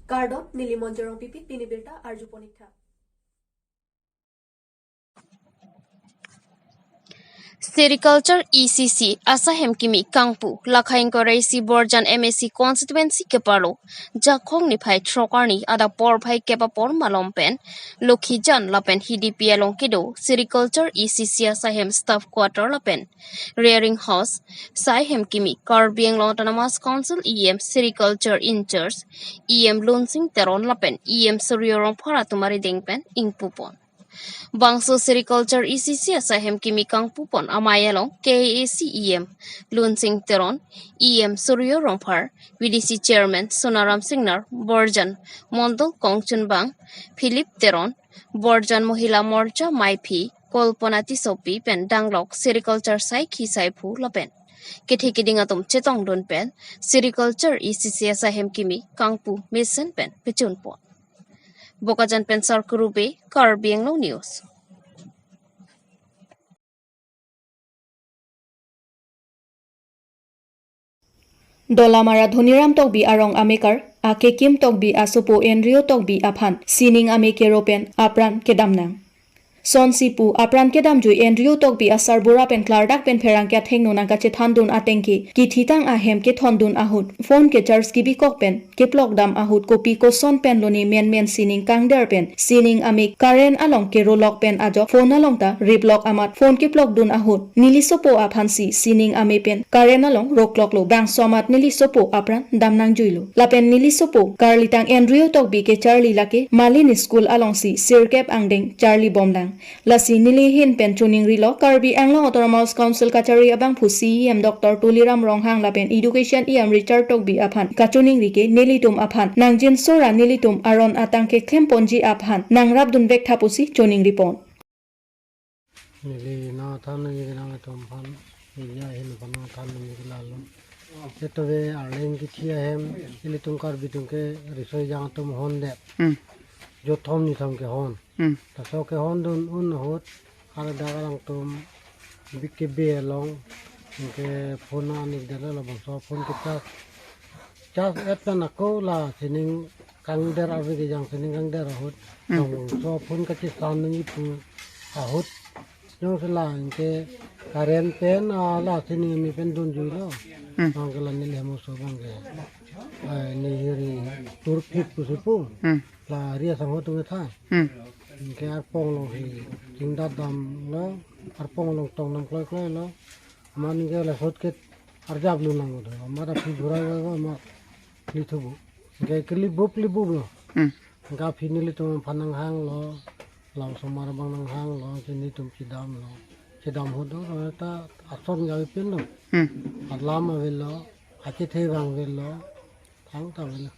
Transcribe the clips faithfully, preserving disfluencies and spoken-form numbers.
Kardom, neli Monjorong Pipi, pini birta arju ponik tha. Sericulture E C C asahem kimi kangpu, lakhaing koraisi Borjan M A C constituency keparlo, Jakhong niphai throk arni adap porphai kep apor malom pen, Lokhijan lapen Hidipi along kedo Sericulture E C C asahem staff quarter lapen rearing house, sai hem kimi Karbi Anglong Autonomous Council E M Sericulture in charge E M Lunsing Teron lapen E M Suryo Rongphar atum arideng pen ingpupon. Bangso Sericulture E C C asahem kimi kangpupon amei along K A A C E M Lunsing Teron, E M Suryo Rongphar, V D C Chairman Sonaram Singnar, Borjan Mondol Kongchunbang, Philip Teron, Borjan Mohila Morcha meiphi, Kolpona Tissopi pen danglok Sericulture saikhi saiphu lapen kethe keding atum chetongdun pen Sericulture E C C asahem kimi kangpu mesen pen pechunpon. Bokajan pen Sarkuru Bey, Karbi Anglong News. Dolamara Dhoniram Tokbi arong amekar, Akekim Tokbi asopo Andrew Tokbi aphan sining ame kero pen apran kedamnang. Sonsi pu apran kedamjui Andrew Tokbi asarbura pen klardak pen pherangke athengno nangkachethandun atengke, kithitang ahem kethondun ahut, phone ke charge kebikok pen keplokdam ahut kopi koson pen lone menmen sining kangder pen sining ame current along kerolok pen ajok phone along ta riplok amat phone keplokdun ahut neli sopo aphansi sining ame pen current along rokloklo, bangso amat neli sopo apran damnangjuilo. Lapen neli sopo karlitang Andrew Tokbi kecharli lake Malin School alongsi sirkep angdeng charli bomlang. Lasi neli ahin pen choningrilo, Karbi Anglong Autonomous Council kachari abangphu C E M Doctor Tuliram Ronghang lapen Education E M Richard Tokbi aphan kachoningri ke nelitum aphan nangjinso ra nelitum aron atang keklemponji aphan nangrapdunvek tha pusi choningripon. Neli nangthan nangji nangtum aphan, neli ahin aphan nangthan nangji lalo. Ketove arleng kithi ahem, ilitum Karbi atum ke riso ejang atum hondet. Hmm. Jothom nithom kehon. Hmm. Laso kehondun un ahut, kaladak alangtum bik kebe along, ke phone anik dela labangso phone ke charge. Charge et pen ako la sining kangder ave kejang sining kangder ahut. Hmm. Labangso phone kachesan nangji pu ahut. Jongsi la anke current pen, ah, la sining ame pen dunjuilo. Hmm. Anke la neli hem oso abangke, eh, neli hiri turphit pusi pu. Hmm. La ri asangho atum ketha. Hmm. Anke arpong alongsi chingdat damlo, arpong along tong dam kloi kloilo. Amat anke la sot ke arjap lunang udo. Amat aphi jurai vai vai amat lithubu. Anke kelibup libuplo. Hmm. Anke aphi nelitum aphan nanghanglo, la osomar abang nanghanglo, si nelitum chedamlo. Chedam ahut do, ta ason gavi pinlo. Hmm. Alam avelo, achethe abang avelo, thangta avelo.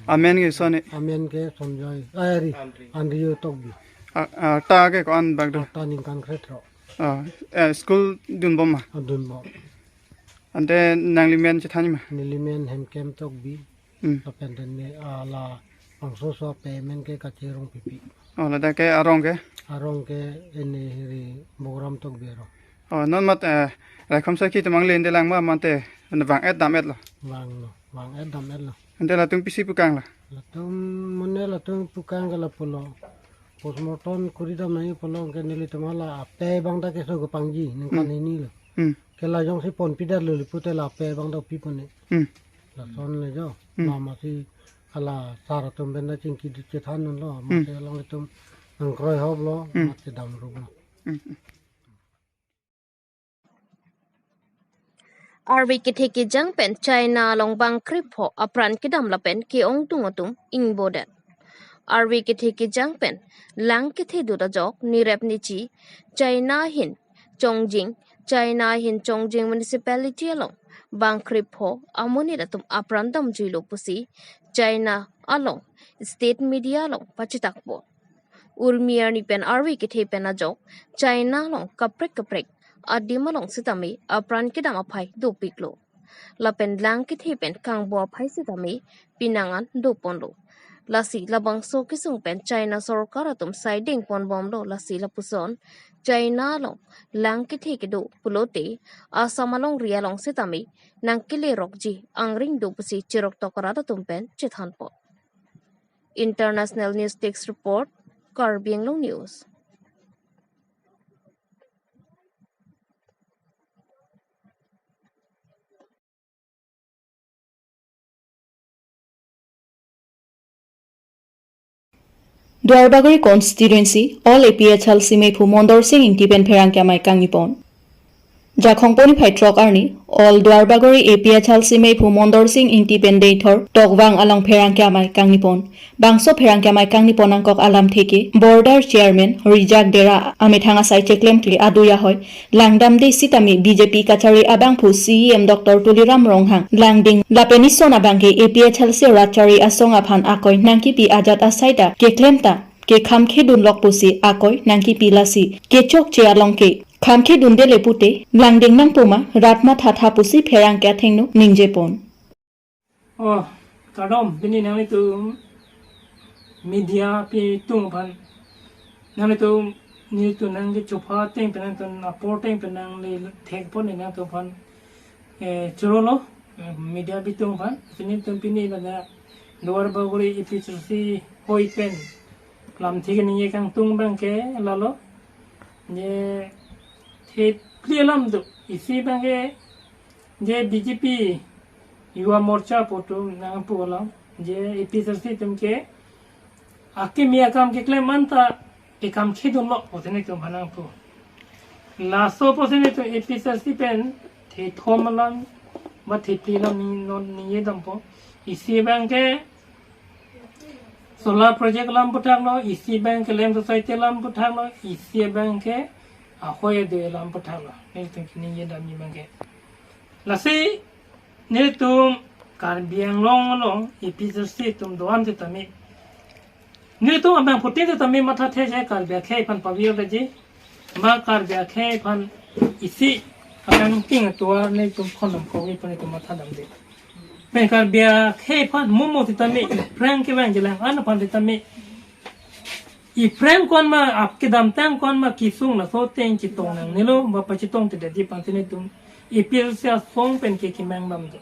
Amen ke soni? Amen ke Sonjoy, eh, ri, Andrew Tokbi. A, a, ta ke ko-an bak do? Ta ningkan kre throk. Ah, eh, school dunbom ma? Ah, dunbom. Ante nangli men chethan ma? Neli men Hemkem Tokbi. Hmm. Lapen den ne, ah, labangso so payment ke Kache Rongpipi. Oh, ladak ke arong ke? Arong ke ene hiri Bogram Tokbi arong. Oh, non mat, eh, raikom sakhi temang le inde lang ma mate, ane vang-et dam-etlo. Vanglo, vang-et dam-etlo. Ante latum pisi pukanglo? Latum mane latum pukang ke lapulo. Postmortem koridam nangji pulo ke nelitum hala ape abang ta keso kepangji ningkan Hmm. hini lo. Hmm. Ke la jongsi ponpidetlo le pute la ape abang ta pipone. Hmm. Lason le jo. Hmm. Mama si hala sar atum pen ta chingki chethandunlo. Hmm. Mate alanglitum nangkroihoplo. Hmm. Mate damruplo. Hmm. Arve kethe kejang pen China along bangkre pho apran kedam lapen ke-ongdung atum ingbodet. Arve kethe kejang pen lang kethe dut ajok nirep nichi China ahin Chongqing, China ahin Chongqing Municipality along bangkre pho amonit atum apran damjuilo pusi China along state media along pachitakpo. Urmi arni pen arve kethe pen ajok China along kaprek kaprek adim along sitame apran kedam aphai dopiklo. Lapen lang kethe pen kangbo aphai sitame pinang an doponlo. Lasi labangso kesung pen China sorkar atum sai dengponbomlo, lasi lapuson China along lang kethe kedo pulote Assam alongri along sitame nangkelerokji angring do pusi chirok tokrat atum pen chethanpo. International News Desk Report, Karbi Anglong News. Duarbagori Constituency All A P H L C meiphu Mondor Sing Ingti pen pherangke amei kangnipon. Jakhong po niphai throk arni All Duarbagori A P H L C meiphu Mondor Sing Ingti pen Deithor Tokvang along pherangke amei kangnipon. Bangso pherangke amei kangnipon angkok alamthe ke Border Chairman Rijak Dera amethang asai cheklemkle adui ahoi langdamde sitame B J P kachari abangphu C E M Doctor Tuliram Ronghang langding lapen ison abangke A P H L C rat chari asong aphan akoi nangkipi ajat asai ta keklem ta kekham khedunlok pusi akoi nangkipi lasi kechokche along ke kham khedunde le pute langding nangpo ma rat mathatha pusi pherangke athengno ningjepon. Oh, kardom, pini nanglitum media apitung aphan, nanglitum, nelitum nangkechopha ateng pen nangtum apor ateng pen nanglethekpon nangtum aphan, eh, chorolo, eh, media apitung aphan, pini tum pini ladak Duarbagori A P H L C hoi pen lamthe keningje kangtung abangke lalo, je thephli alam do, isi abangke je B J P Yuva Morcha pu atum nangpu alam, je A P H L C atum ke akimi akam keklem anta ekam khedunlok pusi nelitum aphan nangpu. Laso pusi nelitum A P H L C pen thethom alam ba thephli alam ni non ningje dampo. Isi abangke solar project alam aphuthak lo, isi abangke Lem Society alam aphuthak lo, isi abangke ahoi adui alam aphuthak lo. Nelitum keningje damji abangke. Lasi nelitum Karbi Anglong along A P H L C atum do-an sitame, nelitum abangphutin sitame mathathe je Karbi akhei aphan pavirji, ma Karbi akhei aphan isi abang king atuar nelitum khondom kogi aphan nelitum mathadamde. Pen Karbi akhei aphan momo sitame, pherangke vangjilang an aphan sitame, ipherang ko-an ma, ap kedamtang ko-an ma kesung laso ateng chetong nangnelo, ba pachetongtedetji aphansi nelitum A P H L C asong pen ke kemang damde.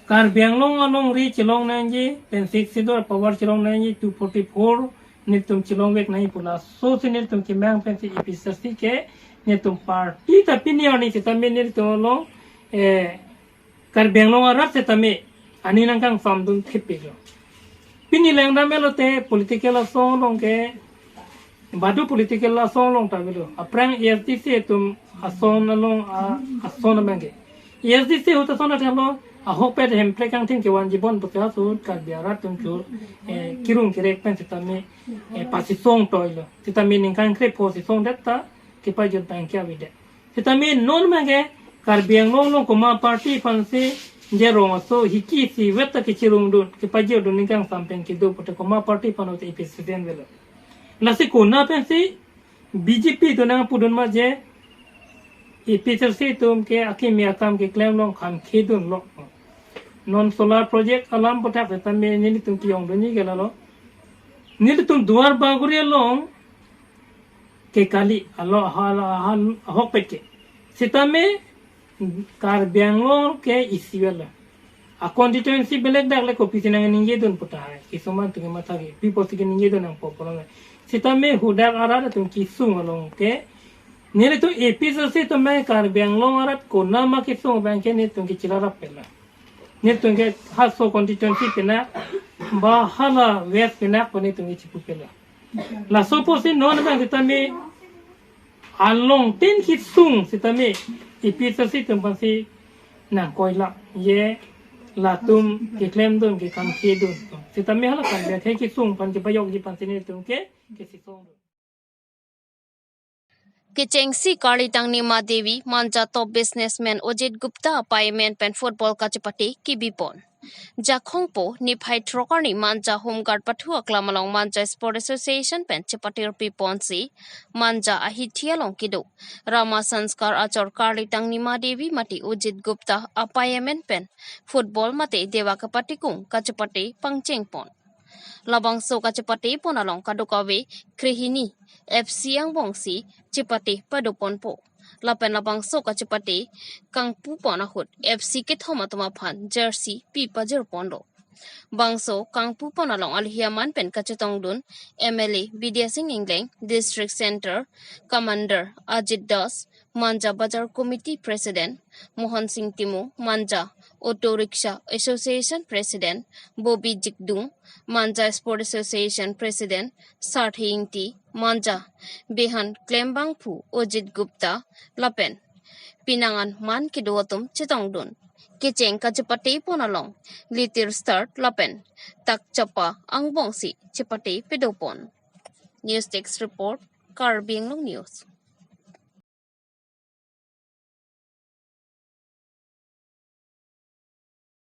Karbi Anglong alongri chelong nangji, pen Sixth Schedule power chelong nangji, two forty-four nelitum chelongvek nangji pu lasosi nelitum kemang pensi A P H L C ke nelitum party ta pini arni sitame nelitum along, eh, Karbi Anglong arat sitame aning nangkangsamdun thepiklo. Pini langdam melote political asong along ke, badu political asong along ta avelo. Aphrang A S D C atum asong along a, asong abangke. A S D C ahut asong athenglo, ahokpet Hemprek angthin kevan jibon pusi ahut Karbi arat atum chur, eh, kirung kerek pen sitame, eh, pasisong toilo. Sitame ningkan krepho sisongdet ta kepajut abangke avedet. Sitame non abangke Karbi Anglong along komat party aphansi je rong aso hiki isivet ta kechirungdun, kepajutdun ningkangsam pen kedo pute komat party aphan ute A P H L C atum avelo. Lasi konat pensi B J P atum nangpudun ma je A P H L C atum ke akimi akam keklem along kham khedunlok. Non solar project alam aphuthak sitame nelitum kejongdunji ke lalo. Nelitum Duarbagori along ke kali alo ahal ahal ahokpet ke. Sitame Karbi Anglong ke isi avelo. A constituency belek dak le kopisi nangningjedun pu tahai. Kisuman atum kematha ke, pi apotsi keningjedun nangpo pu longlo. Sitame hadak arat atum kesung along ke, nelitum A P H L C atum abang Karbi Anglong arat konat ma kesung abangke nelitum kechelarap pela. Nelitum ke haso constituency pinak, ba hala West pinak pu nelitum kechipu pela. Laso apotsi non abang sitame along tin kesung sitame A P H L C atum aphansi nangkoilap je latum keklemdun kekham khedun. Sitame hala Karbi akhei kesung aphan kepajokji aphansi nelitum ke kesisongdun. Kechengsi Karlitang Nima Devi Manja top businessman Ojit Gupta apaimen pen football kachepate kebipon. Jakhong po niphai throk arni Manja Home Guard pathu aklam along Manja Sport Association pen chepatirpiponsi Manja ahithi along kedo Rama Sanskar achor Karlitang Nima Devi mate Ojit Gupta apaimen pen football mate deva kepatikung kachepate pangchengpon. Labangso kachepatepon along kadokave krehini F C angbongsi chepate padoponpo. Lapen labangso kachepate kangpupon ahut F C kethom atum aphan jersey pi pajirponlo. Bangso kangpupon along alohi aman pen kachetongdun M L A Bidya Sing Engleng, District Centre Commander Ajit Das, Manja Bazar Committee President Mohan Sing Timung, Manja Auto Rickshaw Association President Bobby Jikdung, Manja Sport Association President Sarthe Ingti, Manja Behan Klembangphu Ojit Gupta lapen pinangan man kedo atum chetongdun kecheng kachepatepon along litir start lapen takchapa angbongsi chepate pedopon. News Desk Report, Karbi Anglong News.